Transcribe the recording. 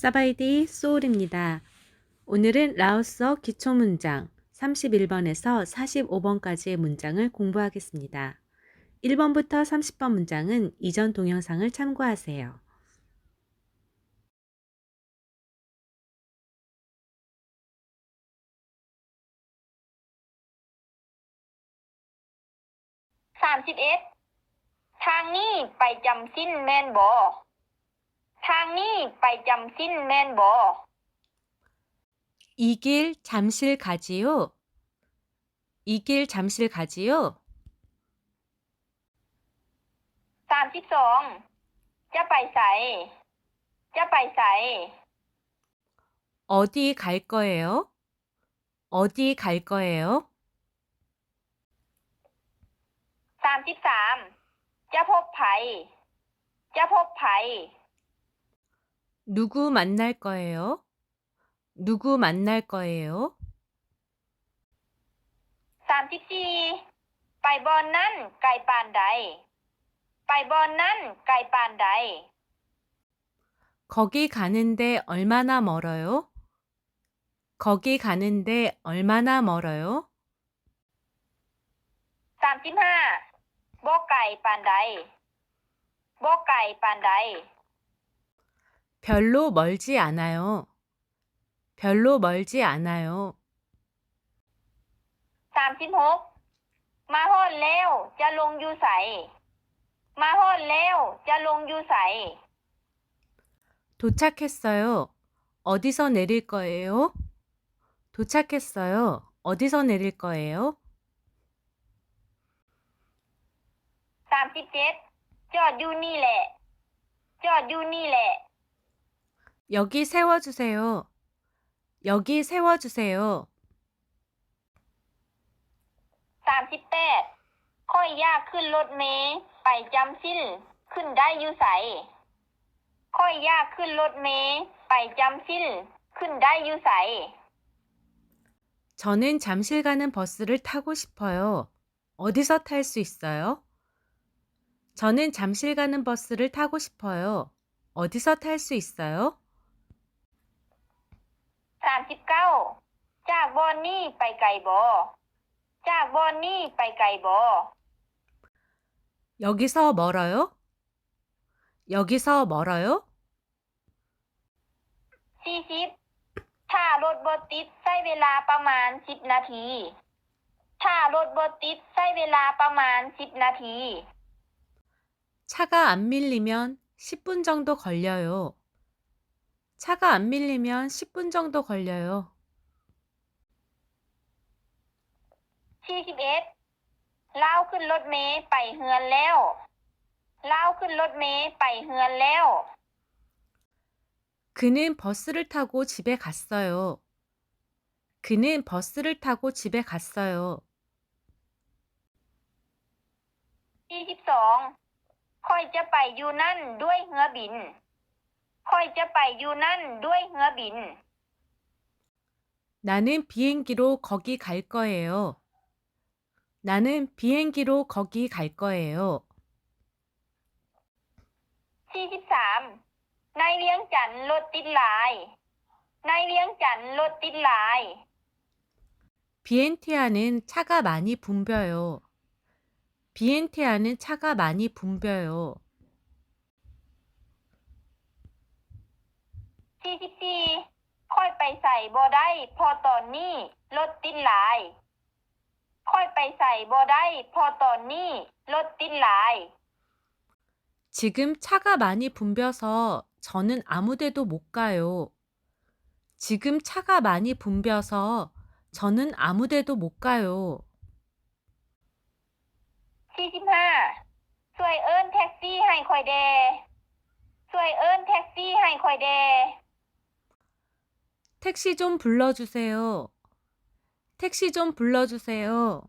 사바이디, 소울입니다. 오늘은 라오스어 기초문장 삼십일 번에서 사십오 번까지의 문장을 공부하겠습니다. 일 번부터 삼십 번 문장은 이전 동영상을 참고하세요. 삼십일. ທາງນີ້ໄປຈຳສິນແມ່ນບໍ່? ທາງນີ້ໄປຈຳສິນແມ່ນບໍ່? 이 길 잠실 가지요? 이 길 잠실 가지요? ສາມສິບສອງ. ຈະໄປໃສ? ຈະໄປໃສ? 어디 갈 거예요? 어디 갈 거예요? ສາມສິບສາມ. ຈະພົບໃຜ? ຈະພົບໃຜ? 누구 만날 거예요? 누구 만날 거예요? ສາມສິບສີ່. ໄປບ່ອນນັ້ນໄກປານໃດ? ໄປບ່ອນນັ້ນໄກປານໃດ? 거기 가는데 얼마나 멀어요? 거기 가는데 얼마나 멀어요? ສາມສິບຫ້າ. ບໍ່ໄກປານໃດ? ບໍ່ໄກປານໃດ? 별로 멀지 않아요. 별로 멀지 않아요. ສາມສິບຫົກ. ມາຮອດແລ້ວຈະລົງຢູ່ໃສ? ມາຮອດແລ້ວຈະລົງຢູ່ໃສ? 도착했어요. 어디서 내릴 거예요? 도착했어요. 어디서 내릴 거예요? ສາມສິບເຈັດ. ຈອດຢູ່ນີ້ແຫຼະ. ຈອດຢູ່ນີ້ແຫຼະ. 여기 세워주세요. 여기 세워주세요. ສາມສິບແປດ. ຂ້ອຍຢາກຂຶ້ນລົດເມໄປຈຳສິນ ຂຶ້ນໄດ້ຢູ່ໃສ? ຂ້ອຍຢາກຂຶ້ນລົດເມໄປຈຳສິນ ຂຶ້ນໄດ້ຢູ່ໃສ? 저는 잠실 가는 버스를 타고 싶어요. 어디서 탈 수 있어요? 저는 잠실 가는 버스를 타고 싶어요. 어디서 탈 수 있어요? ສາມສິບເກົ້າ. ຈາກບ່ອນນີ້ໄປໄກບໍ່? ຈາກບ່ອນນີ້ໄປໄກບໍ່? 여기서 멀어요? 여기서 멀어요? ສີ່ສິບ. ຖ້າລົດບໍ່ຕິດໃຊ້ເວລາປະມານສິບນາທີ. ຖ້າລົດບໍ່ຕິດໃຊ້ເວລາປະມານສິບນາທີ. 차가 안 밀리면 십 분 정도 걸려요. 차가 안 밀리면 십 분 정도 걸려요. ສີ່ສິບເອັດ. ລາວຂຶ້ນລົດເມໄປເຮືອນແລ້ວ. ລາວຂຶ້ນລົດເມໄປເຮືອນແລ້ວ. 그는 버스를 타고 집에 갔어요. 그는 버스를 타고 집에 갔어요. ສີ່ສິບສອງ. ຂ້ອຍຈະໄປຢູ່ນັ້ນດ້ວຍເຮືອບິນ. ຂ້ອຍຈະໄປຢູ່ນັ້ນດ້ວຍເຮືອບິນ. 나는 비행기로 거기 갈 거예요. 나는 비행기로 거기 갈 거예요. ສີ່ສິບສາມ. ໃນວຽງຈັນລົດຕິດຫຼາຍ. ໃນວຽງຈັນລົດຕິດຫຼາຍ. 비엔티아는 차가 많이 붐벼요. 비엔티아는 차가 많이 붐벼요. ສີ່ສິບສີ່. ຂ້ອຍໄປໃສບໍ່ໄດ້ ເພາະຕອນນີ້ລົດຕິດຫຼາຍ. ຂ້ອຍໄປໃສບໍ່ໄດ້ ເພາະຕອນນີ້ລົດຕິດຫຼາຍ. 지금 차가 많이 붐벼서 저는 아무 데도 못 가요. 지금 차가 많이 붐벼서 저는 아무 데도 못 가요. ສີ່ສິບຫ້າ. ຊ່ວຍເອີ້ນແທັກຊີໃຫ້ຂ້ອຍແດ່. ຊ່ວຍເອີ້ນແທັກຊີໃຫ້ຂ້ອຍແດ່. 택시 좀 불러주세요. 택시 좀 불러주세요.